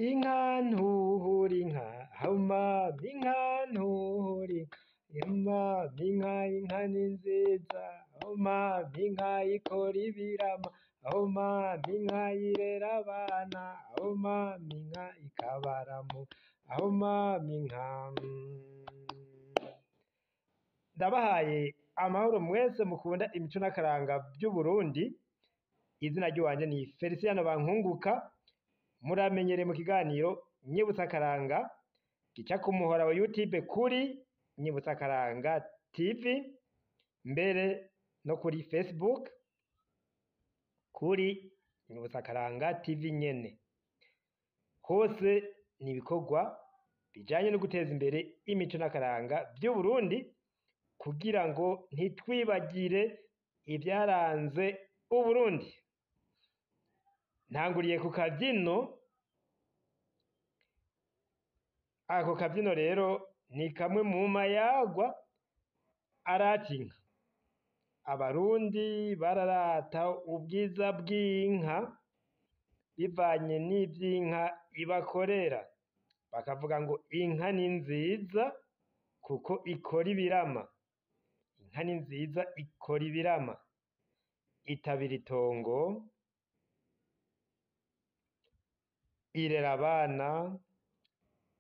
Inka ntuhura inka, aho mama inka ntuhura inka, mama inka inka ni nziza, aho mama inka ikora ibirama, aho mama inka irera abana, aho mama inka ikabaramura, aho mama inka. Ndabahaye amahoro mwese mukunda imico n'akaranga by'Uburundi. Izina ry'iwanje ni Feliciano Bankunguka, muramenyereye mu kiganiro Nyibutsa Akaranga gica ku muhora wa YouTube kuri Nyibutsa Akaranga TV, mbere no kuri Facebook kuri Nyibutsa Akaranga TV nyene. Hose ni ibikorwa bijanye no guteza imbere imico n'akaranga by'Uburundi kugira ngo ntitwibagire ibyaranze Uburundi. Ntanguriye ku kabyino, ako kabyino rero ni kamwe mu mayagwa arata inka. Abarundi bararata ubwiza bw'inka bivanye n'ivy'inka ibakorera, bakavuga ngo inka ni nziza kuko ikora ibirama, inka ni nziza ikora ibirama, itabira itongo, irera abana,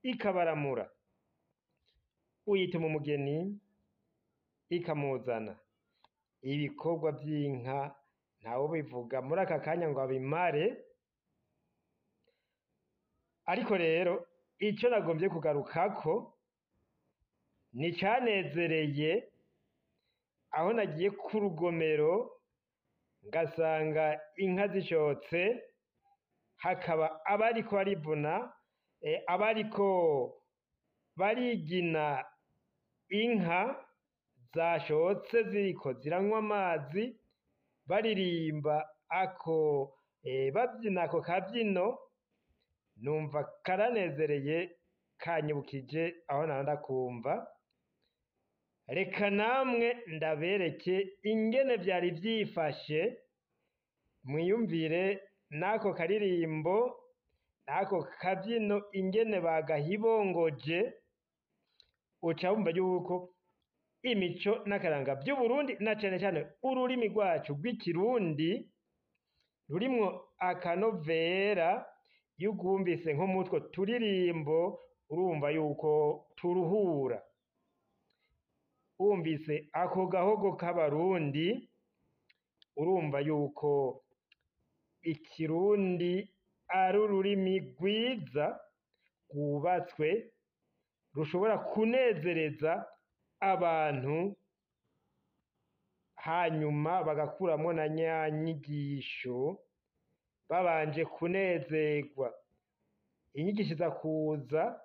ikabaramura, uyituma umugeni ikamuzana. Ibikorwa vy'inka ntawubivuga muri aka kanya ngo abimare, ariko rero ico nagomvye kugarukako ni icanezereye aho nagiye ku rugomero ngasanga inka zishotse, hakaba abariko barivuna, abariko barigina inka zashotse ziriko ziranywa amazi, baririmba ako bavyina ako kavyino, numva karanezereye kanyibukije aho nahora ndakumva. Reka namwe ndabereke ingene vyari vyifashe, mwiyumvire n'ako karirimbo n'ako kavyino ingene bagahibongoje, uca wumva yuko imico n'akaranga vy'Uburundi na cane cane ururimi rwacu rw'ikirundi rurimwo akanovera. Iyo urwumvise nko mutwo turirimbo urumva yuko turuhura. Wumvise ako gahogo k'abarundi urumva yuko ikirundi ari ururimi rwiza rwubatswe rushobora kunezereza abantu, hanyuma bagakuramwo na nyanyigisho babanje kunezerwa. Inyigisho iza kuza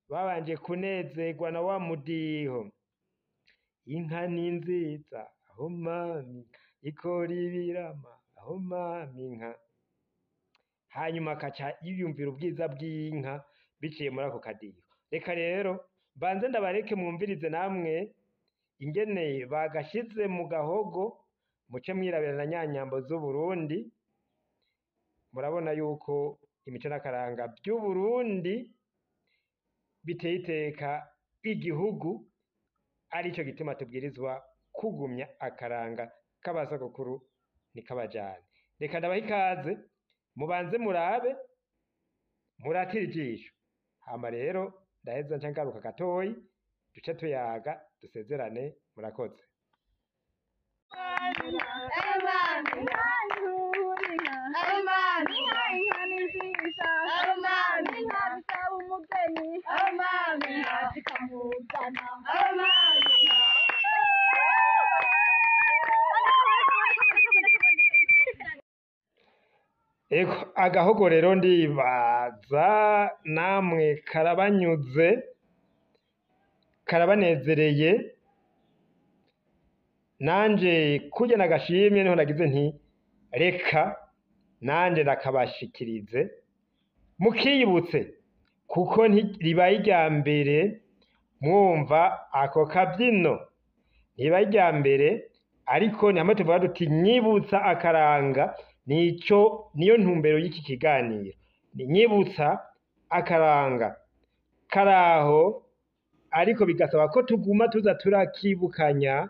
babanje kunezerwa na wa mudiho. Inka ni nziza aho mama ikora ibirama, aho mama inka. Hanyuma akaca yiyumvira ubwiza bw'inka biciye muri ako kadiho. Reka rero mbanze ndabareke mwumvirize namwe ingene bagashize mu gahogo, muce mwirabira na nyanyambo z'Uburundi. Murabona yuko imico n'akaranga vy'Uburundi biteye iteka igihugu, arico gituma tubwirizwa kugumya akaranga k'abasogokuru ntikabajane. Reka ndabaha ikaze mubanze murabe muratire ijisho, hama rero ndaheza nca ngaruka gatoyi duce tuyaga dusezerane. Murakoze. Ego agahogo rero ndibaza namwe karabanyuze, karabanezereye, nanje kurya nagashimye niho nagize nti reka nanje ndakabashikirize mukiyibutse, kuko ribaye irya mbere mwumva ako kabyino, ntibaye irya mbere, ariko ni hamwe tuvuga duti nyibutsa akaranga, nico niyo ntumbero y'iki kiganiro, ni nyibutsa Akaranga karaho, ariko bigasaba ko tuguma tuza turakibukanya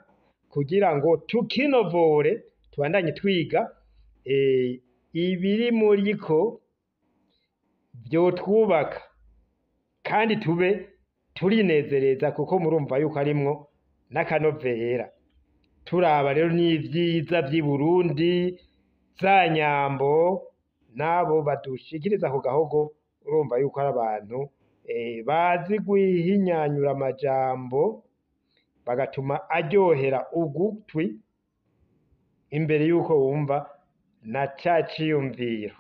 kugira ngo tukinovore, tubandanye twiga ibiri muriko vyotwubaka, kandi tube turinezereza, kuko murumva yuko harimwo n'akanovera. Turaba rero n'ivyiza vy'i Burundi, za nyambo n'abo badushikiriza ku gahogo, urumva yuko ari abantu bazi guhinyanyura amajambo bagatuma aryohera ugutwi imbere yuko wumva na ca ciyumviro.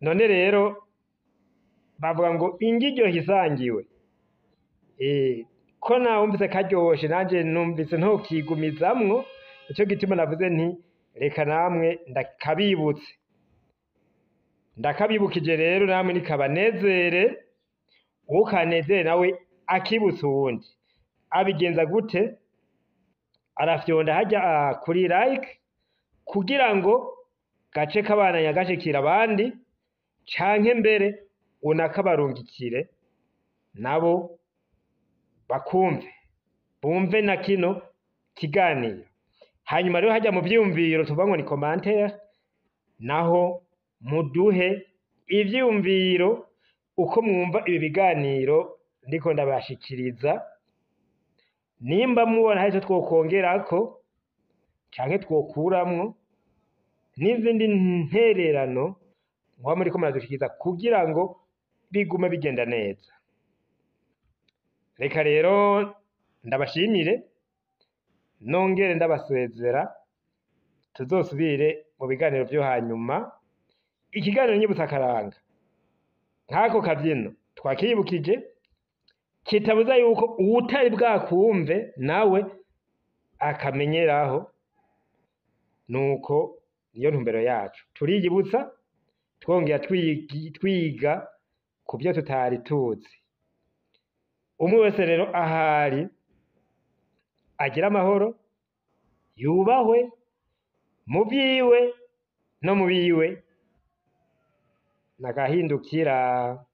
None rero bavuga ngo indya iryoha isangiwe. Ko nawumvise karyoshe, nanje numvise ntokigumizamwo, nico gituma navuze nti reka namwe ndakabibutse. Ndakabibukije rero, namwe nikabanezere, ukanezere nawe akibutsa uwundi. Abigenza gute? Arafyonda harya kuri like kugira ngo gace kabandanya gashikira abandi, canke mbere unakabarungikire nabo bakumve, bumve na kino kiganiro. Hanyuma rero hajya mu vyiyumviro tuvuga ngo ni commentaire, naho muduhe ivyiyumviro uko mwumva ibi biganiro ndiko ndabashikiriza, nimba mubona hari ico twokongerako canke twokuramwo, n'izindi ntererano muba muriko muradushikiriza kugira ngo bigume bigenda neza. Reka rero ndabashimire, nongere ndabasezera, tuzosubire mu biganiro vyo hanyuma. Ikiganiro nyibutsa akaranga nk'ako kavyino twakibukije, kitabuza yuko uwutari bwakumve nawe akamenyeraho. Nuko niyo ntumbero yacu, turiyibutsa twongera twiga ku byo tutari tuzi. Umwe wese rero ahari agira amahoro, yubahwe mu vyiwe no mu biwe, nagahindukira.